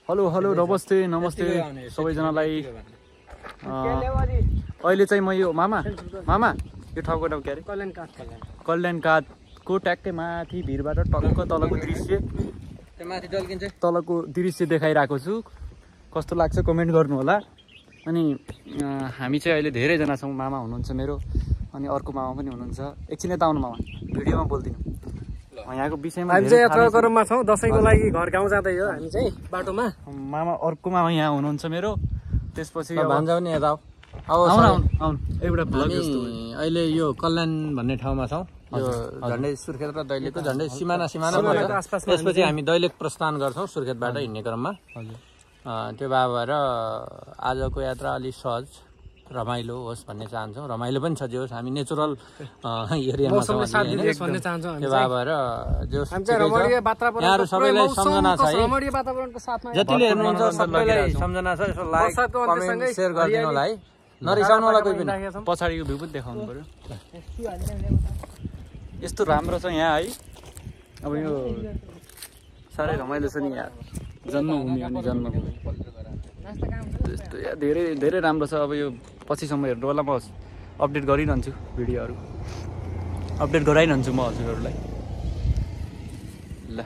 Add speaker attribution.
Speaker 1: hello hello नमस्ते नमस्ते सबैजनालाई अहिले चाहिँ म यो मामा यो ठाउँको नाम के अरे कल्याण काठको ट्याक्कै माथि भिरबाट टक्क तलको दृश्य देखाइरहेको छु कस्तो लाग्छ कमेन्ट गर्नु होला अनि हामी चाहिँ अहिले धेरैजना छौँ मामा हुनुहुन्छ मेरो अनि अर्को मामा पनि हुनुहुन्छ एकछिन यता आउनु मामा भिडियोमा बोल्दिनु यहाँको विषयमा
Speaker 2: हामी चाहिँ यात्रा क्रममा छौँ दसैँको लागि घर गाउँ जाँदै हो हामी चाहिँ बाटोमा
Speaker 1: मामा अर्को मामा यहाँ हुनुहुन्छ मेरो त्यसपछि
Speaker 3: भान्जा पनि यता
Speaker 1: आउनु एउटा भ्लग जस्तो
Speaker 3: अहिले यो कल्याण भन्ने ठाउँमा छौँ यो झन्डै सुर्खेत र दैलेखको झन्डै सिमाना पर्छ त्यसपछि हामी दैलेख प्रस्थान गर्छौँ सुर्खेतबाट हिँड्ने क्रममा त्यो भएर आजको यात्रा अलि सहज रमाइलो होस् भन्ने चाहन्छौँ रमाइलो पनि छ जे होस् हामी नेचुरल एरियामा छौँ त्यो भएर यहाँहरू सबैलाई सम्झना छ है जतिले हेर्नुहुन्छ सबैलाई सम्झना छ यसो लाइक कमेन्ट सेयर गरिदिनु होला है नरिसाउनु होला कोही पनि
Speaker 1: पछाडिको भ्यू पनि देखाउनु पर्यो यस्तो राम्रो छ यहाँ है अब यो साह्रै रमाइलो छ नि यहाँ जन्मभूमि अनि जन्मभूमि त्यस्तो यहाँ धेरै धेरै राम्रो छ अब यो पछिसम्म हेर्नु होला म अपडेट गरिरहन्छु भिडियोहरू अपडेट गराइरहन्छु म हजुरहरूलाई ल